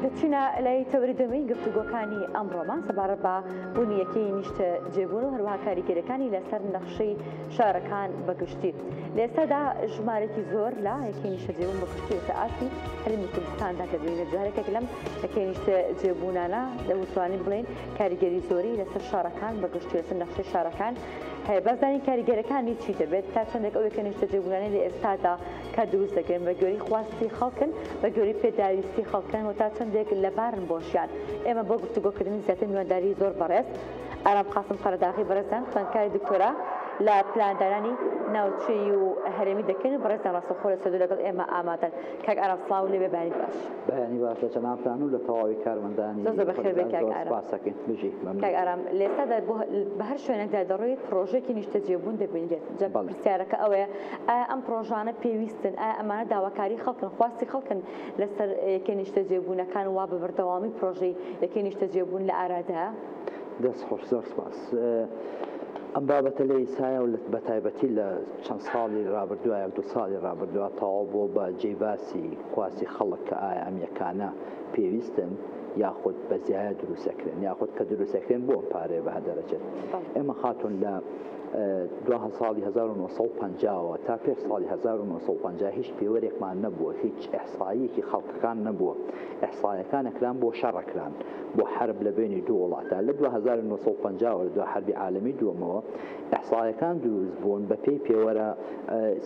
دەچینە لای تەوەری دووەمی گفتوگۆکانی ئەمڕۆمان سەبارەت بە بوونی یەکەی نیشتەجێبوون و هەروەها کاریگەریەکانی لەسەر نەخشەی شارەکان بەگشتی. لە ئێستادا ژمارێکی زۆر لە یەکەی نیشتەجێبوون بەگشتی لەسەر ئاستی هەرێمی کوردستاندا دەبینێت. جارێکێک لەم یەکەی نیشتەجێبوونانە دەتوانین بڵێین کاریگەری زۆری لەسەر شارەکان بەگشتی لەسەر نەخشەی شارەکان هەیە. بازانی کاریگەرەکانی چی دەبێت تا چەندێک ئەو یەکە نیشتەجێبوونانەی لە ئێستادا کە دروست دەکرێن بە گوێرەی خواستی خەڵکن، بە گوێرەی پێداویستی خەڵکن و تا چەندێک لەبارن بۆ ژیان. ئێمە بۆ گفتوگۆکردنی زیاتر میوانداری زۆر بەڕێز ئارام قاسم قەرەداغی بەڕێزتان خوێندکاری دکتۆرا لە پلاندانانی ناوچەیی و هەرێمی دەکەین و بەڕێزتان ڕاستەوخۆ لە سوێدو لەگەڵ ئێمە ئامادەن. کاک ئارام سڵاو لێبێ بەیانیت باش. بەیانی باش لە جەنابتان و لە تەواوی کارمەندانی زۆر زۆر بەخێر بێی کوردستان کاک زۆر ئارام. سپاس ئەکەین. بژی. مەمنون. کاک ئارام لە ئێستادا بۆ بە هەر شوێنێکدا دەڕۆیت پڕۆژەیەکی نیشتەجێبوون دەبینرێت. جا بەڵێ. پرسیارەکە ئەوەیە ئایا ئەم پڕۆژانە پێویستن؟ ئایا ئەمانە داواکاری خەڵکن، خواستی خەڵکن لەسەر یەکەی نیشتەجێبوونەکان وا بە بەردەوامی پڕۆژەی یەکەی نیشتەجێبوون لە ئارادایە؟ دەست خۆش زۆر سپاس. ئەم بابەتە لە ئیسایە و بە تایبەتی لە چەند ساڵی ڕابردووە یەک دوو ساڵی ڕابردووە تەواو بووە بە جێی باسی خواستی خەڵک کە ئایا ئەم یەکانە پێویستن یاخود بە زیایە دروستەکرێن یاخود کە دروستەکرێن بۆ ئەم پارەیە بە هەدەرەچێت. ئێمە خاتوون لە دوا ساڵی 1950 وە تا پێش ساڵی 1950 هیچ پێوەرێکمان نەبووە، هیچ ئیحساییەکی خەڵکەکان نەبووە، ئیحسایەکان ئەکران بۆ شەڕ ئەکران، بۆ حەرب لە بەینی دوو وڵاتا، لە دوا 1950 وە لە دوا حەربی عالەمی دووەمەوە ئیحسایەکان دروست بوون بە پێی پێوەرە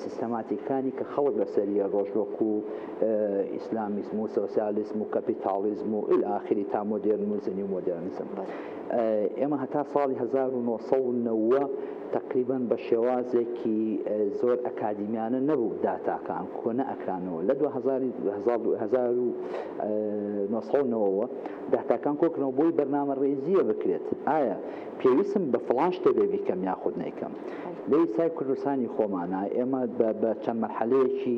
سیستەماتیکانی کە خەڵک لەسەریە ڕۆژ وەکو ئیسلامیزم و سۆسیالیزم و کەپیتاڵیزم و الی ئاخری تا مۆدێرن و زنی و مۆدێرنزم. ئێمە هەتا ساڵی 1990 تەقریبەن بە شێوازێکی زۆر ئەکادیمیانە نەبوو داتاکان کۆ نەئەکرانەوە لە دوا 1990ەوە داتاکان کۆکرنەوە بۆی بەرنامە ڕێزیە بکرێت ئایا پێویستم بە فڵان شتێ بێ بیکەم یاخود نەیکەم لە ئیسای کوردستانی خۆمانە ئێمە بە چەند مەرحەلەیەکی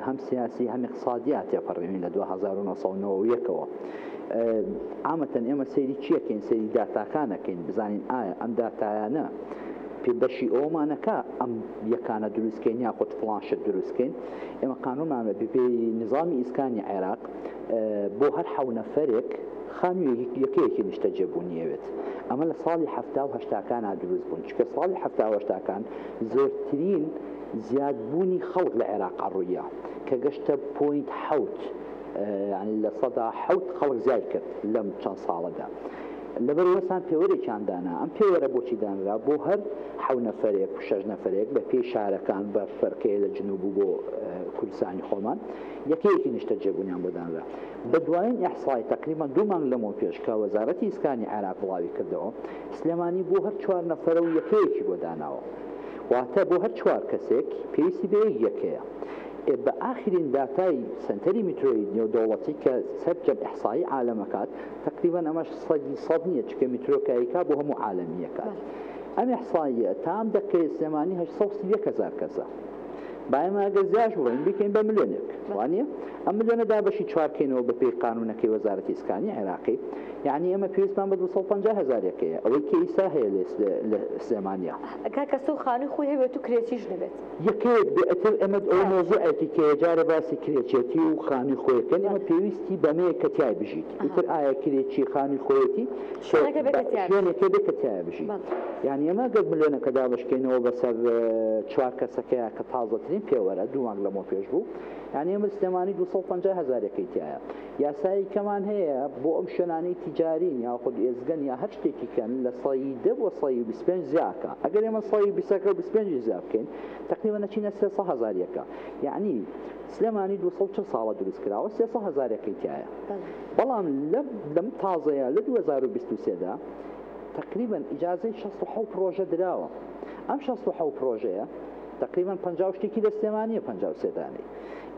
هەم سیاسی هەم اقتصادیا تێپەڕیوین لە 1991ەوە عامەتەن ئێمە سەیری چی ئەکەین؟ سەیری داتاکان ئەکەین بزانین ئایا ئەم داتایانە پێ بەشی ئەوەمان ئەکا ئەم یەکانە دروست کەین یاخود فڵان شت دروست کەین. ئێمە قانونمان بە پێی نیزامی ئیسکانی عێراق بۆ هەر حەو نەفەرێک خانوویەکی یەکەیەکی نیشتەجێبوونی ئەوێت. ئەمە لە ساڵی حەفتا و هەشتاکانا دروست بوون چونکە ساڵی حەفتا و هەشتاکان زۆرترین زیادبوونی خەڵک لە عێراقا ڕووییا کە گەشتە point حەوت یانی 7% خەڵک زیای کرد لەم چەند ساڵەدا. لەبەر وەسان پێوەرێکیان دانا. ئەم پێوەرە بۆچی دانرا؟ بۆ هەر حەو نەفەرێک و شەش نەفەرێک بە پێی شارەکان بە فەرقەیە لە جنوب و بۆ کوردستانی خۆمان یەکەیەکی نیشتەجێبوونیان بۆ دانرا. بە دوایین ئیحسای تەقریبەن دوو مانگ لەمەو پێش کە وەزارەتی ئیسکانی عێراق بڵاوی کردەوە سلێمانی بۆ هەر چوار نەفەرە و یەکەیەکی بۆ داناوە. واتە بۆ هەر چوار کەسێک پێویستی بە یەک یەکەیە. بە ئاخرین داتای سەنتەری میترۆی نێودەوڵەتی کە سەرجەم ئیحسایی عالەم ئەکات تەقریبەن ئەمەش سەدی سەد نییە چونکە میترۆ کە ئەیکا بۆ هەموو عالەمی ئەکات ئەم ئیحساییە تا ئەم دەقەیە سلێمانی 831 هەزار کەسە با ئێمە ئەگەر زیاش بڵێین بیکەین بە ملیۆنێک وانییە ئەم ملیۆنە دابەشی چوار کەینەوە بە پێی قانوونەکەی وەزارەتی ئیسکانی عێراقی یعنی ئێمە پێویستمان بە 250 هەزار یەکەیە ئەوەی کە ئیستا هەیە لە سلێمانیا. کاکە سو خانووی خۆی هەبێت و کرێچیش نەبێت. یەکەیەک بێ ئیتر ئێمە ئەوە مەوزوعێکی کەیە جارێ باسی کرێچێتی و خانووی خۆی بکەین ئێمە پێویستی بەمەیە کە تیای بژیت ئیتر ئایا کرێچی خانووی خۆیەتی شوێنەکە بێ کە تیای بژیت. شوێنێکە بێ کە تیایا بژیت یانی ئێمە گەر ملیۆنەکە دابەشکەینەوە بەسەر چوار کەسەکەیا کە تازەترین پێوەرە دوو مانگ لەمەو پێش بوو یانی ئێمە سلێمانی 250 هەزار یەکەی تیایە یاسایی کەمان هەیە بۆ ئەم شوێنانەی تیجارین یاخود ئێزگەن یا هەر شتێکی کەن لە سەی دە بۆ سەی 25 زیاکە ئەگەر ئێمە سەی بیسەکە و 25 زیا بکەین تقریبا نەچینە 300 هەزار یەکە یعنی سلێمانی 240 ساڵە دروست کراوە 300 هەزار یەکەی تایە بەڵام لەم تازەیە لە 2023 دا تقریبا ئیجازەی 67 پرۆژە دراوە ئەم 67 پرۆژەیە تقریبا 50 شتێکی لە سلێمانیە 53 دانەی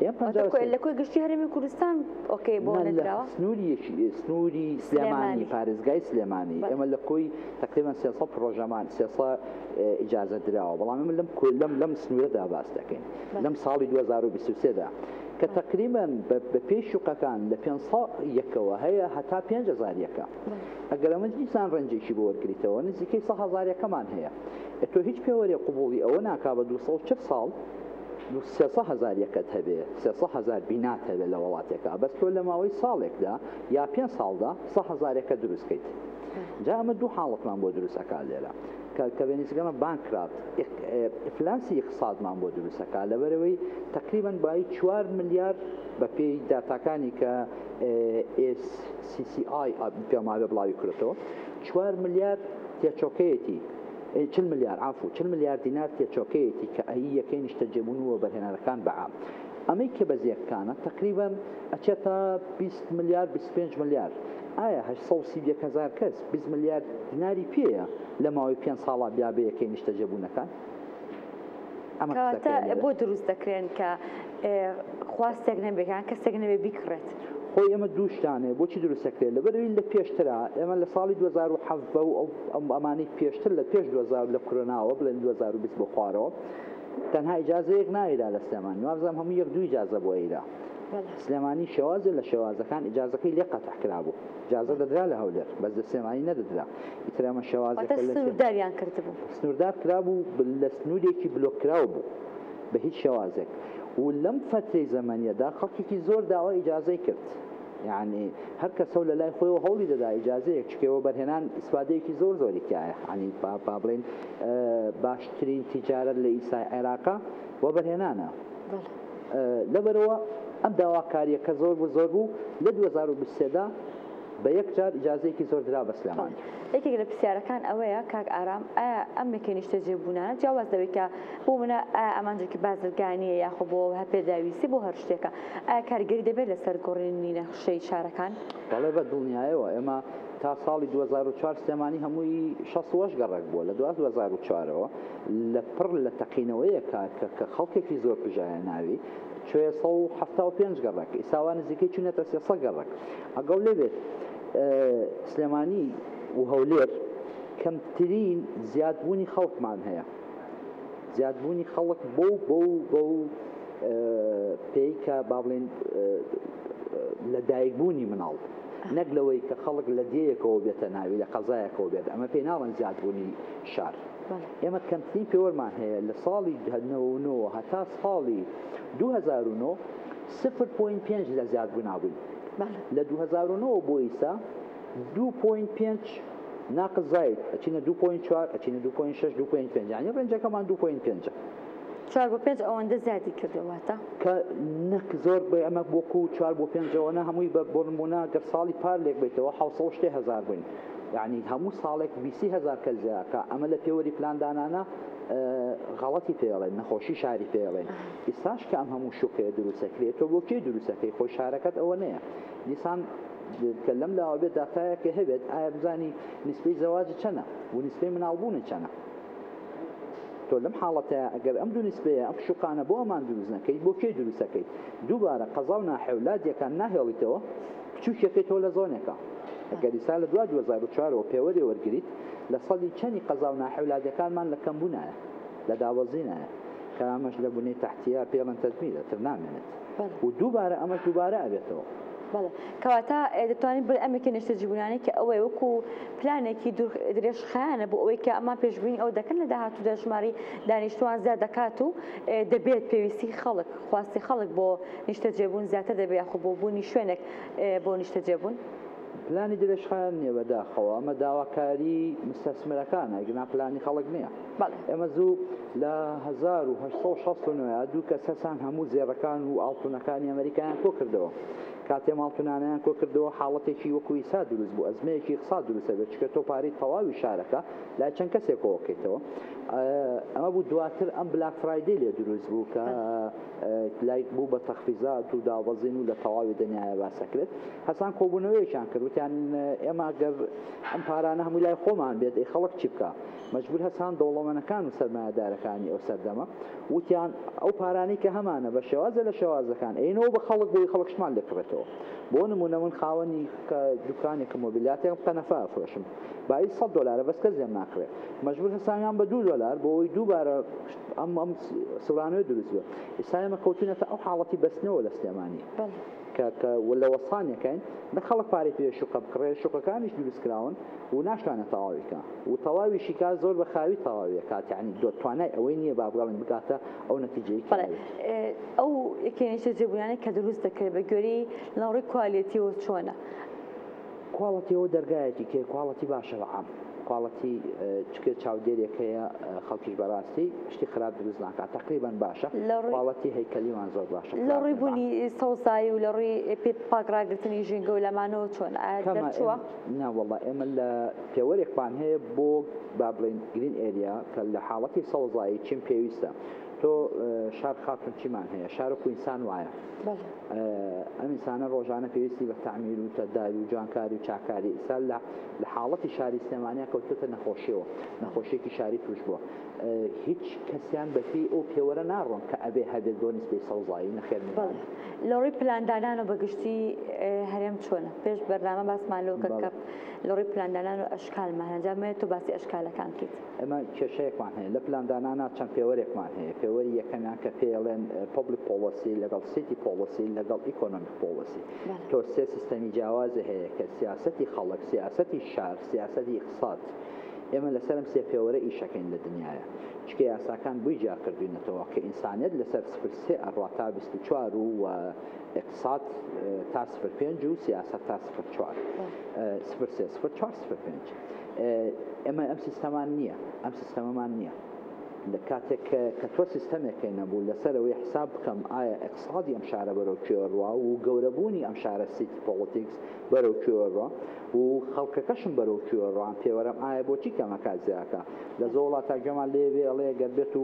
ئێم 53 لە کۆی گشتی هەرێمی کوردستان okay بۆ نەدراوە؟ سنووری سنووری سلێمانی پارێزگای سلێمانی ئێمە لە کۆی تقریبا 300 پرۆژەمان 300 ئیجازە دراوە بەڵام ئێمە لەم لەم لەم سنوورەدا باس دەکەین لەم ساڵی 2023 دا کە تقریبا بە پێی شوقەکان لە 500 یەکەوە هەیە هەتا 5000 یەکە ئەگەر ئەمە دیسان ڕەنجێکی بۆ وەرگریتەوە نزیکەی 100 هەزار یەکەمان هەیە تۆ هیچ پێوەرێ قبوڵی ئەوە ناکا بە 240 ساڵ. 300 هەزار یەکەت هەبێ، 300 هەزار بینات هەبێ لە وڵاتێکا، بەس تۆ لە ماوەی ساڵێکدا یا پێنج ساڵدا 100 هەزار یەکە دروست کەیت. جا ئەمە دوو حاڵەتمان بۆ دروست ئەکا لێرە کە کە بێنیسگەمە bankrupt ئیفلاسی ئیقتصادمان بۆ دروست ئەکا، لەبەرئەوەی تەقریبەن بایی 4 ملیار بە پێی داتاکانی کە SCCI پێم وابێ بڵاوی کردەوە 4 ملیار تێچۆکەیەتی 40 ملیار عەفو 40 ملیار دینار تێچۆکەیەتی کە ئەی یەکەی نیشتەجێبوون و وەبەرهێنەرەکان بە عام ئەمەی کە بە زێکانە تەقریبەن ئەچێتە 20 ملیار 25 ملیار. ئایا 831 هەزار کەس 20 ملیار دیناری پێیە لە ماوەی پێنج ساڵا بیا بە یەکەی نیشتەجێبوونەکان؟ ئەمە کەواتە قسەکەیە لێرە. بۆ دروست دەکرێن کە خواستێک نەبێت یان کەسێک نەبێت بیکڕێت؟ خۆی ئێمە دوو شتانەیە بۆچی دروست دەکرێت، لەبەرئەوەی لە پێشترا ئێمە لە ساڵی 2017 و ئەو ئەمانەی پێشتر لە پێش 2000 لە کرۆناوە بڵێن 2020 بۆ خوارەوە تەنها ئیجازەیەک نایرا لە سلێمانی، وابزانم هەموو یەک دوو ئیجازە بۆ ئەیرا. سلێمانی شێوازێ لە شێوازەکان ئیجازەکەی لێ قەتع کرابوو، ئیجازە دەدرا لە هەولێر بەس لە سلێمانی نەدەدرا. ئیتر ئەمە شێوازێکە واتە لە سنوورداریان کردبوو. سنووردار کرابوو، لە سنوورێکی بلۆک کراو بوو بە هیچ شێوازێک. و لەم فەترەی زەمەنیەدا خەڵکێکی زۆر داوای ئیجازەی کرد، یعنی هەر کەسەو لە لای خۆیەوە هەوڵی دەدا ئیجازەیەک، چونکە وەبەرهێنان ئیسفادەیەکی زۆر زۆری تایە. یعنی با بڵێین باشترین تیجارەت لە ئیسای عێراقا وەبەرهێنانە. لەبەرەوە ئەم داواکارییە کە زۆر بوو زۆر بوو لە 2023دا بە یەک جار ئیجازەیەکی زۆر درا بە سلێمانی. یەکێک لە پرسیارەکان ئەوەیە کاک ئارام، ئایا ئەم یەکەی نیشتەجێبوونانە جیاواز لەوەی کە بۆ منە ئایا ئامانجێکی بازرگانییە یاخۆ بۆ هەر پێداویستی بۆ هەر شتێکە، ئایا کاریگەری دەبێت لەسەر گۆڕینی نەخشەی شارەکان؟ بەڵێ بە دڵنیایەوە. ئێمە تا ساڵی 2004 سلێمانی هەمووی 68 گەڕەک بووە. لە دوا 2004ەوە لە پڕ لە تەقینەوەیەکە کە خەڵکێکی زۆر پژایە ناوی چوێ 175 گەڕەک، ئیساوا نزیکەی چوونەتە 300 گەڕەک. ئەگەڵ لێبێت سلێمانی و هەولێر کەمترین زیادبوونی خەڵکمان هەیە. زیادبوونی خەڵک بۆ بۆ بۆ پێی کە با بڵێن لە دایکبوونی مناڵ، نەک لەوەی کە خەڵک لە دێیەکەوە بێتە ناوی لە قەزایەکەوە بێت، ئەمە پێی ناڵێن زیادبوونی شار. ئێمە کەمترین پێوەرمان هەیە لە ساڵی 99 هەتا ساڵی 2009 0.5 لە زیادبوونا بووین. لە 2009 بۆ ئیسا 2.5 ناقص زاید ئەچینە 2.4 ئەچینە 2.6 2.5، یعنی ڕێنجەکەمان 2.5. 4 بۆ 5 ئەوەندە زیادی کردووە واتە؟ کە نەک زۆر بێ، ئەمە وەکو 4 بۆ 5 نە هەمووی بە بۆ نمونە گەر ساڵی پار لێک بێتەوە 700 هەزار بووین، یعنی هەموو ساڵێک 20 هەزار کەس زیاکە. ئەمە لە پێوەری پلاندانانە غەڵەتی پێڵێن، نەخۆشی شاری پێڵێن. ئێستاش کە ئەم هەموو شوقەیە دروستەکرێت تۆ بۆ کێ دروستەکەی؟ خۆی شارەکەت ئەوە نییە. دیسان کە لەم لاوە بێت داتایەکە هەبێت، ئایا بزانی نسبەی زەواجی چەنە و نسبەی مناڵبوونی چەنە؟ تۆ لەم حاڵەتەیە ئەگەر ئەم دوو نسبەیە ئەم شوقانە بۆ ئەمان دروست نەکەیت، بۆ کێ دروستەکەیت؟ دووبارە قەزا و ناحێولادیەکان ناهێڵیتەوە، بچووکیەکەیتەوە لە زۆنێکە. ئەگەر ئیسا لە دوا 2004ەوە پێوەرێ وەرگریت، لە سەدی چەنی قەزا و ناحێولادیەکانمان لە کەمبوونایە، لە داوەزینایە، کە ئەمەش لە بنەی تەحتیە پێڵەن تەدمیرە تر نامێنێت. و دووبارە ئەمەش دووبارە ئەبێتەوە. بەڵێ کەواتە دەتوانین بڵێ ئەمێکی نیشتەجێبوونانەی کە ئەوەیە وەکو پلانێکی درێژخایەنە بۆ ئەوەی کە ئەمان پێشبینی ئەو دەکەن لە داهاتوودا ژمارەی دانیشتوان زیاد دەکات و دەبێت پێویستی خەڵک، خواستی خەڵک بۆ نیشتەجێبوون زیاتر دەبێت یاخۆ بۆ بوونی شوێنێک بۆ نیشتەجێبوون. پلانی درێژخایەن نییە بەداخەوە، ئەمە داواکاری مستەسمرەکانە، ئەگەنا پلانی خەڵک نییە. ئێمە زوو لە 1869 دوو کەس هەسان هەموو زێڕەکان و ئاڵتونەکانی ئەمریکایان کۆ کردەوە. کاتێ ماڵتونانیان کۆ کردەوە حاڵەتێکی وەکو ئیسا دروست بوو، ئەزمەیەکی ئیقساد دروستە بێت، چونکە تۆ پارەی تەواوی شارەکە لای چەند کەسێکەوە بکەیتەوە. ئەمە بوو دواتر ئەم Black Friday لێ دروست بوو کە لای بوو بە تەخفیزات و دابەزین و لە تەواوی دنیاە باسەکرێت. هەسان کۆبوونەوەیەکیان کرد، وتیان ئێمە ئەگەر ئەم پارانە هەموو لای خۆمان بێت ئەی خەڵک چی بکا؟ مەجبور هەسان دەوڵەمەنەکان و سەرمایەدارەکانی ئەو سەردەمە وتیان ئەو پارانەی کە هەمانە بە شێوازە لە شێوازەکان ئەینەوە بە خەڵک بۆی خەڵک شتمان لێکڕێتەوە. بۆ نمونە من خاوەنی کە دوکانێکم مۆبیلاتێکم قەنەفە ئەفرۆشم، بایی 100 دلارە بەس کەس لێم ناکڕێ، مەجبور هەسانیان بە 2 دلار بۆ ئەوەی دووبارە ئەم ئەم سوڕانەوە دروست بێت. ئێستا ئێمە کەوتوینەتە ئەو حاڵەتی بەستنەوە لە سلێمانی. کە کە لە وەستانێکین نە خەڵک پارەی پێ شوقە بکڕێ شوقەکانیش دروست کراون و ناشتوانێت تەواوی کا و تەواویشی کا زۆر بە خاوی تەواوی ئەکات یانی توانای ئەوەی نییە با بڵێن بگاتە ئەو نەتیجەی کە بەڵێ ئەو یەکەی نیشتەجێبوونانەی کە دروست دەکرێت بە گوێرەی لە ڕووی کوالێتیەوە چۆنە؟ quality ئەوە دەرگایەکی کێ quality باشە بە عام quality چکە چاودێرێک هەیە خەڵکیش بەڕاستی شتی خراپ دروست ناکات تقریبا باشە quality هەیکەلیمان زۆر باشە لە ڕووی بوونی سەوزایی و لە ڕووی پێ پاک ڕاگرتنی ژینگە و لەمانەوە چۆن ئایا دەرچووە؟ نا وەڵا ئێمە لە پێوەرێکمان هەیە بۆ با بڵێین green area کە لە حاڵەتی سەوزایی چیم پێویستە تۆ شار خاتون چیمان هەیە شار وەکو ئینسان وایە ئەم ئینسانە ڕۆژانە پێویستی بە تەعمیر و تەداوی و جوانکاری و چاکاری ئیستا لە لە حاڵەتی شاری سلێمانیا کەوتووەتە نەخۆشیەوە نەخۆشیەکی شاری توش بووە هیچ کەسیان بە پێی ئەو پێوەرە ناڕۆن کە ئەبێ هەبێت بۆ نیسبەی سەوزایی نەخێر بەڵێ لە ڕووی پلاندانان و بەگشتی هەرێم چۆنە پێش بەرنامە باسمان لەوە کرد کە لە ڕووی پلاندانان و ئەشکالمان هەیە جا مەیە تۆ باسی ئەشکالەکان بکەیت. ئێمە کێشەیەکمان هەیە لە پلاندانانا چەند پێوەرێکمان هەیە پێوەری یەکەمیان کە پێیەڵێن public policy لەگەڵ city policy لەگەڵ economic policy تۆ سێ سیستەمی جیاوازی هەیە کە سیاسەتی خەڵک سیاسەتی شار سیاسەتی ئیقتساد ئێمە لەسەر ئەم سێ پێوەرە ئیشەکەین لە دنیایا چونکە یاساکان بوی جیا کردوینەتەوە کە ئینسانیەت لەسەر سفر سێ ئەڕوا تا 24 و و ئیقتساد تا سفر پێنج و سیاسەت تا سفر چوار سفر سێ سفر چوار سفر پێنج ئێمە ئەم سیستەمان نییە ئەم سیستەمەمان نییە لە کاتێک کە تۆ سیستەمێکەی نەبوو لەسەرەوەی حساب بکەم ئایا ئیقتسادی ئەم شارە بەرەو کوێ ڕوا و گەورەبوونی ئەم شارە city politics بەرەو کوێ ڕوا و خەڵکەکەشم بەرەو کوێ ڕوان پێوەرم ئایا بۆچی کەمەکە زیاکە لە زۆر وڵاتا گوێمان لێ بێ ئەڵێ گەر بێت و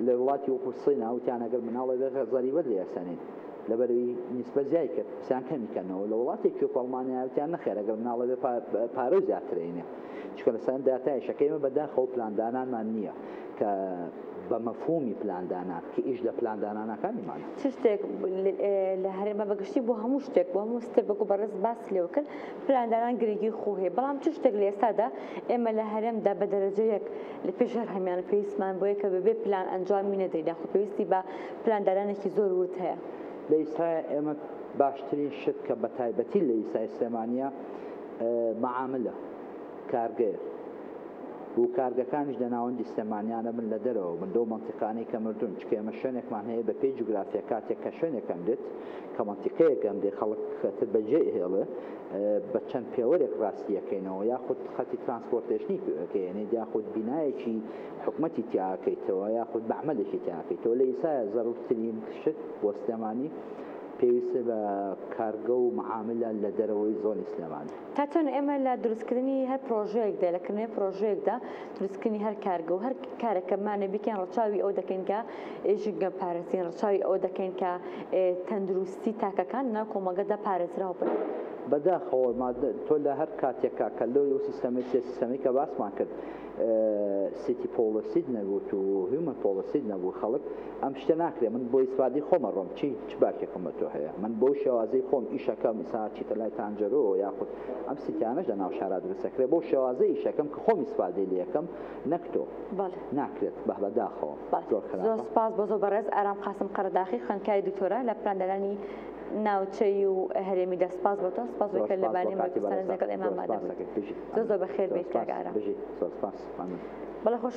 لە وڵاتی وەکو سینا وتیان ئەگەر مناڵێ بێ زەریبەت لێ ئەسەنین لەبەرەوی نیسبە زیای کرد پسیان کەمی کەنەوە لە وڵاتێکی وەکو ئەڵمانیا وتیان نەخێر ئەگەر مناڵێ بێ پارە و زیاترەینێ چونکە لەسەر داتایشەکە ئێمە بەداخەوە پلاندانانمان نییە کە بە مەفهومی پلاندانان کە ئیش لە پلاندانانەکانیمان. چ شتێک لە هەرێمە بە گشتی بۆ هەموو شتێک بۆ هەموو step وەکو بەڕێز باس لێوە کرد پلاندانان گرنگی خۆ هەیە بەڵام چ شتێک لە ئێستادا ئێمە لە هەرێمدا بە دەرەجە یەک لە پێش هەر هەمیان پێویستمان بۆیە کە بەبێ پلان ئەنجامی نەدەین یاخود پێویستی بە پلاندانانێکی زۆر ورد هەیە. لە ئیستایا ئێمە باشترین شت کە بە تایبەتی لە ئیستای سلێمانیە مەعاملە، کارگەیە و کارگەکانیش لە ناوەندی سلێمانیانە بن لە دەرەوە بن لەو مەنتیقانەی کە مردوون چونکە ئێمە شوێنێکمان هەیە بە پێی جوگرافیا کاتێک کە شوێنێک ئەمرێت کە مەنتیقەیەک ئەمرێ خەڵک تر بەجێ ئەهێڵێ بە چەند پێوەرێک ڕاستی ئەکەینەوە یاخود خەتی transportation ی پێ ئەکەیەنیت یاخود بینایەکی حکومەتی تیا ئەکەیتەوە یاخود مەعمەلێکی تیا ئەکەیتەوە لە ئیسایا زەرورترین شت بۆ سلێمانی پێویستە بە کارگە و معاملە لە دەرەوەی زۆنی سلێمانی. تا چەند ئێمە لە دروستکردنی هەر پرۆژەیەکدا لە کردنەوەی پرۆژەیەکدا دروستکردنی هەر کارگە و هەر کارێک کە بمانەوێت بیکەین ڕەچاوی ئەوە دەکەین کە ژینگە پارێزین ڕەچاوی ئەوە دەکەین کە تەندروستی تاکەکان لەناو کۆمەڵگەدا پارێزراو بن. بەداخەوە تۆ لە هەر کاتێکا کە لەو سیستەمەی سێ سیستەمەی کە باسمان کرد city policy ت نەبووت و human policy ت نەبوو خەڵک ئەم شتە ناکرێ من بۆ ئیسفادەی خۆم ئەڕۆم چی چ باکێکم بە تۆ هەیە من بەو شێوازەی خۆم ئیشەکەم ئیسا چیتە لای تانجەرۆ یاخود ئەم city انەش لە ناو شارا دروست ئەکرێ بەو شێوازەی ئیشەکەم کە خۆم ئیسفادەی لێ ئەکەم نەک تۆ بەڵێ. ناکرێت بە بەداخەوە بەڵێ زۆر زۆر خراپە. سوپاس بۆ زۆر بەڕێز ئارام قاسم قەرەداخی خوێندکاری دکتۆرا لە پلاندانانی ناوچەیی و هەرێمیدا سوپاس بۆ تۆ سوپاس بۆ زۆر کە لە سوپاس بۆ بانەی کاتی مەرگوستانە بەڕێزتان لەگەڵ ئێمە زۆر ئامادە سوپاس بوویت ئەکەی بژی زۆر مەمنون زۆر بەخێر زۆر بێیت کاک سوپاس ئارام بژی زۆر سوپاس مەمنون. بەڵێ خۆش.